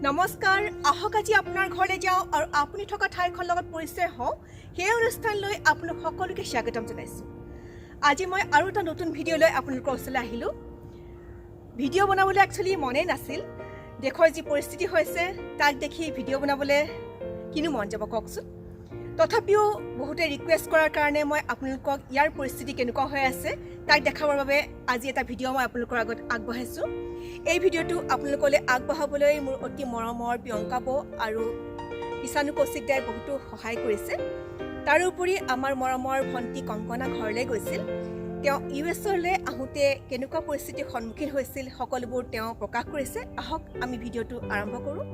নমস্কাৰ। আহক, আজি আপোনাৰ ঘৰলৈ যাওঁ আৰু আপুনি থকা ঠাইখনৰ লগত পৰিচয় হওঁ। সেই অনুষ্ঠানলৈ আপোনালোক সকলোকে স্বাগতম জনাইছোঁ। আজি মই আৰু এটা নতুন ভিডিঅ' লৈ আপোনালোকৰ ওচৰলৈ আহিলোঁ। ভিডিঅ' বনাবলৈ একচুৱেলি মনেই নাছিল। দেশৰ যি পৰিস্থিতি হৈছে, তাক দেখি ভিডিঅ' বনাবলৈ কিনো মন যাব কওকচোন? তথাপিও বহুতে ৰিকুৱেষ্ট কৰাৰ কাৰণে মই আপোনালোকক ইয়াৰ পৰিস্থিতি কেনেকুৱা হৈ আছে, তাক দেখাবৰ বাবে আজি এটা ভিডিঅ' মই আপোনালোকৰ আগত আগবঢ়াইছোঁ। এই ভিডিঅ'টো আপোনালোকলৈ আগবঢ়াবলৈ মোৰ অতি মৰমৰ প্ৰিয়ংকা বৌ আৰু কিষাণু কৌশিক দাই বহুতো সহায় কৰিছে। তাৰোপৰি আমাৰ মৰমৰ ভণ্টি কংকনা ঘৰলৈ গৈছিল। তেওঁ ইউ এছলৈ আহোঁতে কেনেকুৱা পৰিস্থিতিৰ সন্মুখীন হৈছিল, সকলোবোৰ তেওঁ প্ৰকাশ কৰিছে। আহক, আমি ভিডিঅ'টো আৰম্ভ কৰোঁ।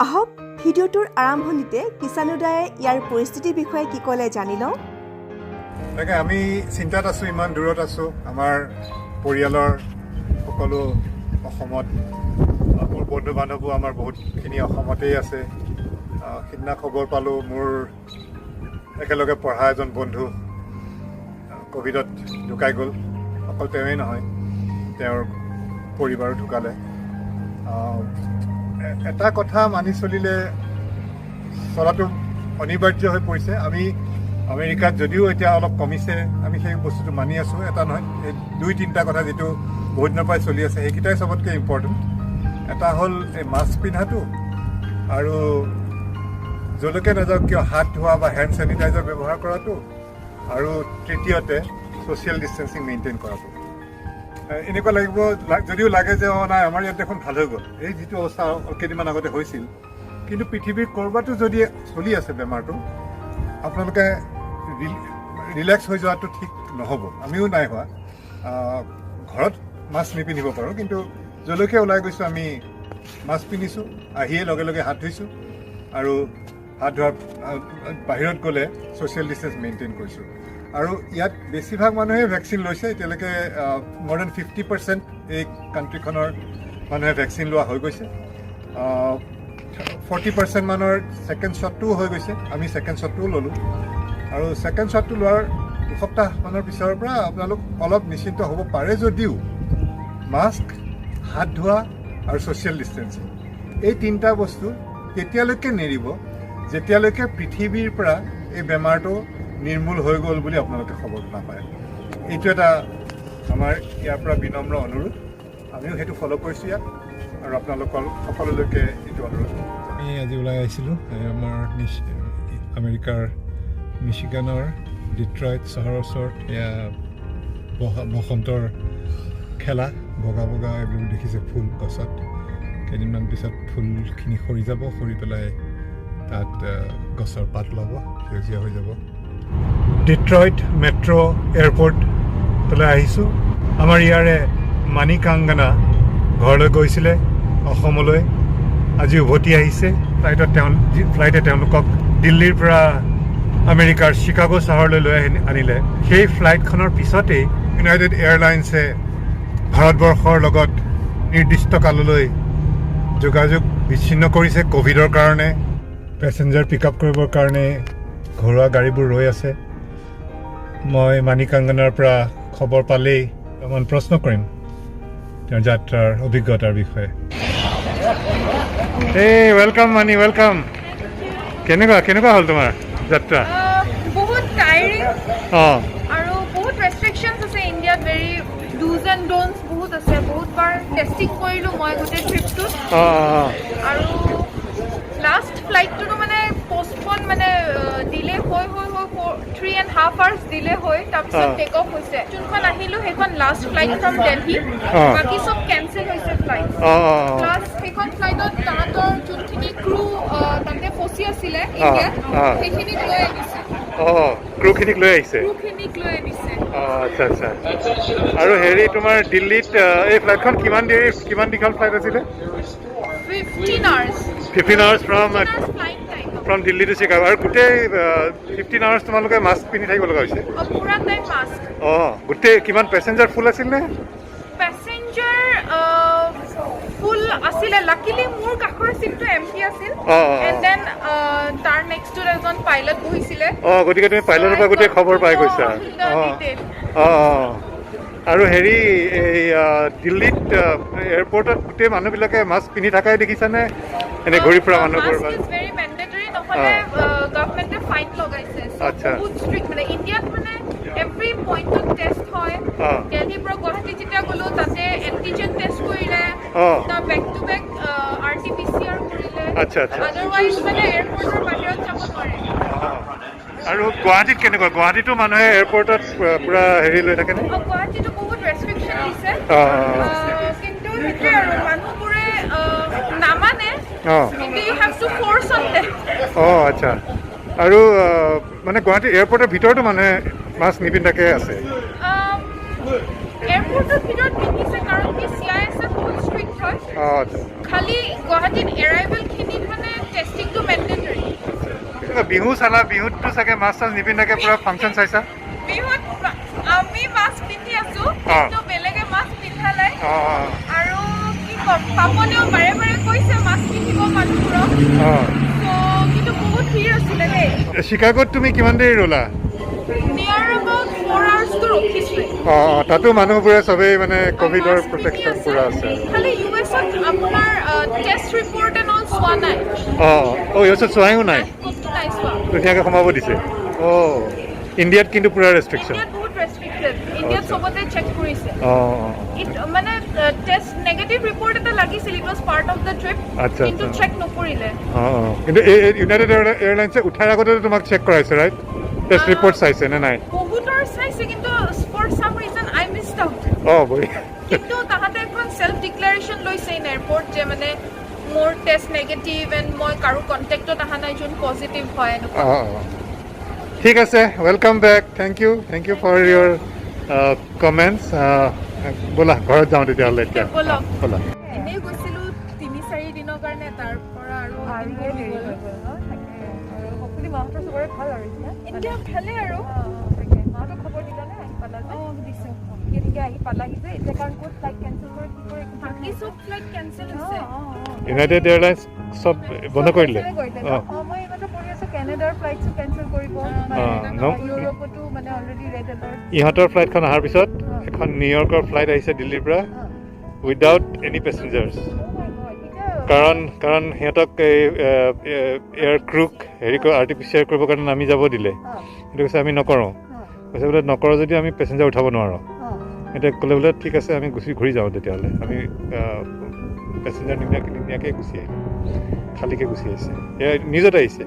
আহক, ভিডিঅ'টোৰ আৰম্ভণিতে কিষাণুদায়ে ইয়াৰ পৰিস্থিতিৰ বিষয়ে কি ক'লে জানি লওঁ। তাকে আমি চিন্তাত আছোঁ, ইমান দূৰত আছোঁ। আমাৰ পৰিয়ালৰ সকলো অসমত, মোৰ বন্ধু বান্ধৱো আমাৰ বহুতখিনি অসমতেই আছে। সিদিনা খবৰ পালোঁ, মোৰ একেলগে পঢ়া এজন বন্ধু ক'ভিডত ঢুকাই গ'ল। অকল তেওঁৱেই নহয়, তেওঁৰ পৰিবাৰো ঢুকালে। এটা কথা মানি চলিলে চলাটো অনিবাৰ্য হৈ পৰিছে। আমি আমেৰিকাত যদিও এতিয়া অলপ কমিছে, আমি সেই বস্তুটো মানি আছোঁ। এটা নহয়, এই দুই তিনিটা কথা যিটো বহুত দিনৰ পৰাই চলি আছে, সেইকেইটাই চবতকৈ ইম্পৰ্টেণ্ট। এটা হ'ল এই মাস্ক পিন্ধাটো আৰু য'লৈকে নাযাওক কিয় হাত ধোৱা বা হেণ্ড চেনিটাইজাৰ ব্যৱহাৰ কৰাটো আৰু তৃতীয়তে ছ'চিয়েল ডিষ্টেঞ্চিং মেইনটেইন কৰাটো। এনেকুৱা লাগিব যদিও লাগে যে অঁ নাই, আমাৰ ইয়াত দেখোন ভাল হৈ গ'ল, এই যিটো অৱস্থা কেইদিনমান আগতে হৈছিল, কিন্তু পৃথিৱীৰ ক'ৰবাতো যদি চলি আছে বেমাৰটো, আপোনালোকে ৰিলেক্স হৈ যোৱাটো ঠিক নহ'ব। আমিও নাই হোৱা। ঘৰত মাস্ক নিপিন্ধিব পাৰোঁ, কিন্তু য'লৈকে ওলাই গৈছোঁ আমি মাস্ক পিন্ধিছোঁ, আহিয়ে লগে লগে হাত ধুইছোঁ আৰু হাত ধোৱাৰ বাহিৰত গ'লে ছ'চিয়েল ডিষ্টেঞ্চ মেইনটেইন কৰিছোঁ। আৰু ইয়াত বেছিভাগ মানুহে ভেকচিন লৈছে এতিয়ালৈকে। মোৰ then 50% এই কাণ্ট্ৰিখনৰ মানুহে ভেকচিন লোৱা হৈ গৈছে। 40% মানৰ ছেকেণ্ড শ্বটটোও হৈ গৈছে। আমি ছেকেণ্ড শ্বটটোও ল'লোঁ আৰু ছেকেণ্ড শ্বটটো লোৱাৰ 2 সপ্তাহমানৰ পিছৰ পৰা আপোনালোক অলপ নিশ্চিন্ত হ'ব পাৰে যদিও মাস্ক, হাত ধোৱা আৰু ছ'চিয়েল ডিষ্টেঞ্চিং, এই তিনিটা বস্তু তেতিয়ালৈকে নেৰিব যেতিয়ালৈকে পৃথিৱীৰ পৰা এই বেমাৰটো নিৰ্মূল হৈ গ'ল বুলি আপোনালোকে খবৰ নাপায়। এইটো এটা আমাৰ ইয়াৰ পৰা বিনম্ৰ অনুৰোধ। আমিও সেইটো ফ'ল' কৰিছোঁ ইয়াত আৰু আপোনালোকৰ সকলোলৈকে এইটো অনুৰোধ। আমি আজি ওলাই আহিছিলোঁ এই আমাৰ আমেৰিকাৰ মিচিগানৰ ডিট্ৰইট চহৰৰ ওচৰত। এয়া বসন্তৰ খেলা। বগা বগা এইবোৰ দেখিছে ফুল গছত। কেইদিনমান পিছত ফুলখিনি সৰি যাব, সৰি পেলাই তাত গছৰ পাত ওলাব, সেউজীয়া হৈ যাব। ডিট্ৰইট মেট্ৰ' এয়াৰপৰ্টলৈ আহিছোঁ। আমাৰ ইয়াৰে মানিকাংগানা ঘৰলৈ গৈছিলে অসমলৈ, আজি উভতি আহিছে ফ্লাইটত। তেওঁ ফ্লাইটে তেওঁলোকক দিল্লীৰ পৰা আমেৰিকাৰ চিকাগো চহৰলৈ লৈ আনিলে। সেই ফ্লাইটখনৰ পিছতেই ইউনাইটেড এয়াৰলাইন্সে ভাৰতবৰ্ষৰ লগত নিৰ্দিষ্ট কাললৈ যোগাযোগ বিচ্ছিন্ন কৰিছে ক'ভিডৰ কাৰণে। পেচেঞ্জাৰ পিক আপ কৰিবৰ কাৰণে ঘৰুৱা গাড়ীবোৰ ৰৈ আছে। মই মানিকাংগানাৰ পৰা খবৰ পালেই অলপমান প্ৰশ্ন কৰিম তেওঁৰ যাত্ৰাৰ অভিজ্ঞতাৰ বিষয়ে। এই welcome money, welcome. কেনেকুৱা কেনেকুৱা হ'ল তোমাৰ যাত্ৰা? বহুত টায়াৰিং আৰু বহুত ৰেষ্ট্ৰিকশ্যনছ আছে ইণ্ডিয়াত, ভেৰি ডুজ এণ্ড ডোন্টছ বহুত আছে। বহুতবাৰ টেষ্টিং কৰিলোঁ মই গোটেই ট্ৰিপটোত আৰু লাষ্ট ফ্লাইটটোতো মানে পষ্টপন, মানে ডিলে হৈ হৈ হৈ 3.5 আৱাৰ্ছ ডিলে হৈ তাৰপিছত টেক অফ হৈছে। যোনখন আহিলোঁ, সেইখন লাষ্ট ফ্লাইট ফ্ৰম দেলহি। বাকী চব কেঞ্চেল হৈছে ফ্লাইট। অঁ অঁ অঁ প্লাছ সেইখন ফ্লাইটত তাহাঁতৰ যোনখিনি ক্ৰু তাতে ফচি আছিলে ইণ্ডিয়াত, সেইখিনিক লৈ আনিছে। অঁ, ক্ৰুখিনিক লৈ আহিছে। ক্ৰুখিনিক লৈ আনিছে। অঁ, আচ্ছা। আৰু হেৰি, তোমাৰ দিল্লীত এই ফ্লাইটখন কিমান দেৰি, কিমান দীঘল ফ্লাইট আছিলে? 15 hours. 15 hours from flight time. From Delhi to Chicago. আৰু গোটেই 15 আৱাৰ্ছ তোমালোকে মাস্ক পিন্ধি থাকিব লগা হৈছে? পুৰা টাইম মাস্ক। অঁ, গোটেই কিমান পেচেঞ্জাৰ ফুল আছিল নে? পেচেঞ্জাৰ ফুল আছিলে। লাকিলি মোৰ কাষৰ চিটটো এমটি আছিল। অঁ, অঁ, এণ্ড then তাৰ নেক্সটটোত এজন পাইলট বহিছিলে। অঁ, গতিকে তুমি পাইলটৰ পৰা গোটেই খবৰ পাই গৈছা। অঁ অঁ অঁ আৰু হেৰি, এই দিল্লীত এয়াৰপৰ্টত গোটেই মানুহবিলাকে মাস্ক পিন্ধি থকাই দেখিছানে এনে ঘূৰি ফুৰা মানুহবোৰ? মাস্ক is very mandatory, নহ'লে গভৰ্ণমেণ্টে ফাইন লগাইছে। So, বহুত ষ্ট্ৰিক্ট। মানে ইণ্ডিয়াত মানে এভৰি পইণ্টত টেষ্ট হয়। দিল্লীৰ পৰা গুৱাহাটী যেতিয়া গ'লো, তাতে এণ্টিজেন টেষ্ট কৰিলে, তাৰ বেক টু বেক আৰটিপিচিআৰ কৰিলে। আচ্ছা আচ্ছা আদাৰৱাইজ মানে এয়াৰপৰ্টৰ বাহিৰত যাব নোৱাৰে। আৰু গুৱাহাটীত কেনেকুৱা? গুৱাহাটীতো মানুহে এয়াৰপৰ্টত পুৰা হেৰি লৈ থাকেনে? গুৱাহাটীতো বহুত ৰেষ্ট্ৰিকশ্যন দিছে। কিন্তু সেইটোৱে আৰু, মানুহবোৰে নামানে। কিন্তু you have to force on them. অঁ, আচ্ছা। আৰু মানে গুৱাহাটী এয়াৰপৰ্টৰ ভিতৰতো মানুহে মাস্ক নিপিন্ধাকে আছে? এয়াৰপৰ্টৰ ভিতৰত পিন্ধিছে, কাৰণ কি চিআইএছএফ বহুত ষ্ট্ৰিক্ট হয়। অঁ আচ্ছা খালি গুৱাহাটীত এৰাইভেলখিনিত মানে টেষ্টিংটো মেণ্ডেটৰী। বিহু চালা, বিহুততো চাগে মাস্ক চাস্ক নিপিন্ধাকে পুৰা ফাংচন চাইছা? বিহুত আমি মাস্ক পিন্ধি আছো, কিন্তু বেলেগে মাস্ক পিন্ধা নাই। আৰু কি ক'ম, পাপনেও বাৰে বাৰে কৈছে মাস্ক পিন্ধিব মানুহবোৰক। কিন্তু বহুত ভিৰ আছিলে দেই। চিকাগোত তুমি কিমান দেৰি ৰ'লা? নিয়াৰ এবাউট 4 আৱাৰ্ছটো ৰখিছোৱে। অঁ অঁ তাতো মানুহবোৰে চবেই মানে ক'ভিডৰ প্ৰটেকশ্যন পুৰা আছে। খালি ইউ এছত আপোনাৰ টেষ্ট ৰিপৰ্ট এণ্ড অল চোৱা নাই। অঁ অঁ ইউ এছত চোৱাইও নাই? ক'তো নাই চোৱা। ধুনীয়াকৈ সোমাব দিছে। অঁ, ইণ্ডিয়াত কিন্তু পুৰা ৰেষ্ট্ৰিকশ্যন। ইণ্ডিয়াত বহুত ৰেষ্ট্ৰিকশ্যন। ইণ্ডিয়াত চবতে চেক কৰিছে। অঁ অঁ মানে টেষ্ট নেগেটিভ ৰিপৰ্ট এটা লাগিছিল, it was part of the trip. কিন্তু চেক নকৰিলে। অঁ অঁ কিন্তু এই ইউনাইটেড এয়াৰলাইন্সে উঠাৰ আগতে তোমাক চেক কৰাইছে, ৰাইট? টেষ্ট ৰিপৰ্ট চাইছে নে নাই? বহুতৰ চাইছে, কিন্তু for some reason I missed out. অঁ, বঢ়িয়া। কিন্তু তাহাঁতে এখন চেল্ফ ডিক্লেৰেশ্যন লৈছে ইন এয়াৰপৰ্ট যে মানে মোৰ টেষ্ট নেগেটিভ এণ্ড মই কাৰো কণ্টেক্টত অহা নাই যোন পজিটিভ হয়, এনেকুৱা। অঁ অঁ ঠিক আছে, welcome back. Thank you, thank you for your comments. ব'লা, ঘৰত যাওঁ তেতিয়াহ'লে এতিয়া। ব'লক। ব'লা। এনেই গৈছিলোঁ 3-4 দিনৰ কাৰণে, তাৰ পৰা আৰু আৰু এদিন হেৰি হৈ গ'ল। হৈ গ'ল ন? তাকে। আৰু hopefully মাহঁতৰ চবৰে ভাল আৰু এতিয়া? এতিয়া ভালেই আৰু। অঁ, তাকে। মাহঁতক খবৰ দিলানে আহি পালা যে? অঁ, দিছোঁ। ঠিকে ঠিকে আহি পালাহি যে এতিয়া, কাৰণ ক'ত ফ্লাইট কেঞ্চেল কৰে, কি কৰে একো ঠিক বাকী নাই। চব ফ্লাইট কেঞ্চেল হৈছে। অঁ, অঁ, অঁ। ইউনাইটেড এয়াৰলাইন্স চব বন্ধ কৰি দিলে। চব cancel কৰিলে ন? অঁ। অঁ, মই এইমাত্ৰ পঢ়ি আছো, কেনেডাৰ ফ্লাইটছো কেঞ্চেল কৰিব। ন? ইউৰোপতো মানে অলৰেডি ৰেড এলাৰ্ট। ইহঁতৰ ফ্লাইটখন অহাৰ পিছত এখন নিউয়ৰ্কৰ ফ্লাইট আহিছে দিল্লীৰ পৰা উইদাউট এনি পেচেঞ্জাৰ্ছ। কাৰণ সিহঁতক এই এয়াৰ ক্ৰুক হেৰি আৰটিপিচিআৰ কৰিবৰ কাৰণে নামি যাব দিলে। সেইটো কৈছে, আমি নকৰোঁ। কৈছে বোলে, নকৰোঁ যদি আমি পেচেঞ্জাৰ উঠাব নোৱাৰোঁ। এতিয়া ক'লে বোলে, ঠিক আছে, আমি গুচি ঘূৰি যাওঁ তেতিয়াহ'লে। আমি পেচেঞ্জাৰ নিনিয়াকৈ নিনিয়াকৈ গুচি আহিলোঁ, খালীকৈ গুচি আহিছে। এয়া নিউজত আহিছে।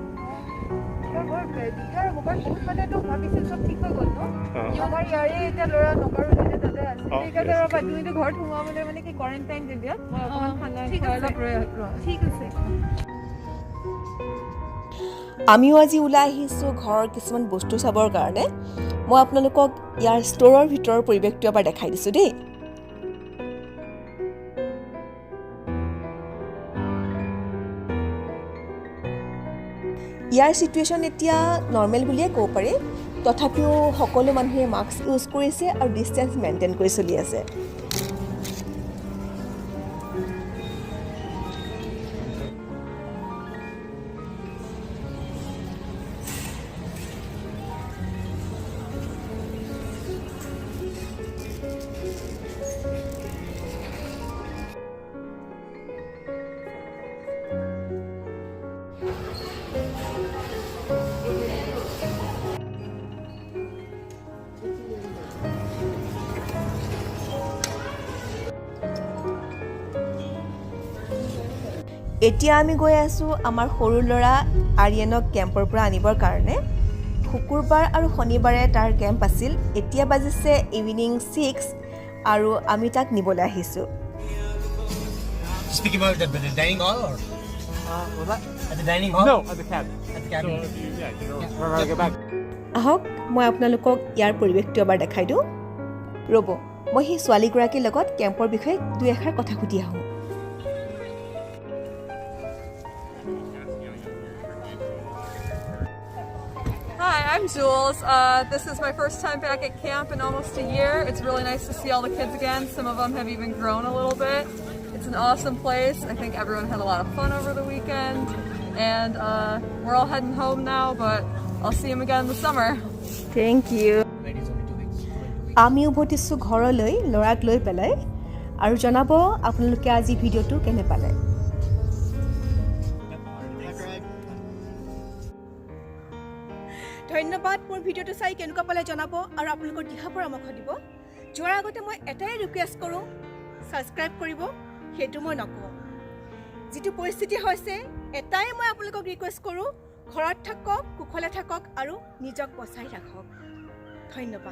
বৰ দিগদাৰ হ'ব, কাৰণ বহুত মানুহেতো ভাবিছিল চব ঠিক হৈ গ'ল ন। অঁ। আমাৰ ইয়াৰে এতিয়া ল'ৰা নগৰৰ তাতে আছে। ঠিক আছে, ৰ'বা, তুমিতো ঘৰত সোমাবলৈ মানে কি কোৱাৰেণ্টাইন যেতিয়া মই অকণমান খানা ঠিক খুৱাই আছে। অলপ ৰৈ ৰওঁ। ঠিক আছে। আমিও আজি ওলাই আহিছোঁ ঘৰৰ কিছুমান বস্তু চাবৰ কাৰণে। মই আপোনালোকক ইয়াৰ ষ্ট'ৰৰ ভিতৰৰ পৰিৱেশটো এবাৰ দেখাই দিছোঁ দেই। ইয়াৰ চিটুৱেশ্যন এতিয়া নৰ্মেল বুলিয়ে ক'ব পাৰি। তথাপিও সকলো মানুহে মাস্ক ইউজ কৰিছে আৰু ডিষ্টেঞ্চ মেইনটেইন কৰি চলি আছে। এতিয়া আমি গৈ আছোঁ আমাৰ সৰু ল'ৰা আৰিয়ানক কেম্পৰ পৰা আনিবৰ কাৰণে। শুকুৰবাৰ আৰু শনিবাৰে তাৰ কেম্প আছিল। এতিয়া বাজিছে ইভিনিং 6 আৰু আমি তাক নিবলৈ আহিছোঁ। Speaking about the dining hall or What's that? At the dining hall? No, at the cabin. At the cabin. So if you, yeah, you know, remember how to get back. আহক, মই আপোনালোকক ইয়াৰ পৰিৱেশটো এবাৰ দেখাই দিওঁ। ৰ'ব, মই সেই ছোৱালীগৰাকীৰ লগত কেম্পৰ বিষয়ে দুই এষাৰ কথা সুধি আহোঁ। Hi, I'm Jules. This is my first time back at camp in almost a year. It's really nice to see all the kids again. Some of them have even grown a little bit. It's an awesome place. I think everyone had a lot of fun over the weekend. And we're all heading home now, but I'll see them again in the summer. Thank you. Flight is only 2 weeks. আমি উভতিছোঁ ঘৰলৈ ল'ৰাক লৈ পেলাই। আৰু জনাব আপোনালোকে আজি ভিডিঅ'টো কেনে পালে। Greg. ধন্যবাদ। মোৰ ভিডিঅ'টো চাই কেনেকুৱা পালে জনাব আৰু আপোনালোকৰ দিহা পৰামৰ্শ দিব। যোৱাৰ আগতে মই এটাই ৰিকুৱেষ্ট কৰোঁ, ছাবস্ক্ৰাইব কৰিব সেইটো মই নকওঁ। যিটো পৰিস্থিতি হৈছে, এটাই মই আপোনালোকক ৰিকুৱেষ্ট কৰোঁ, ঘৰত থাকক, কুশলে থাকক আৰু নিজক বচাই ৰাখক। ধন্যবাদ।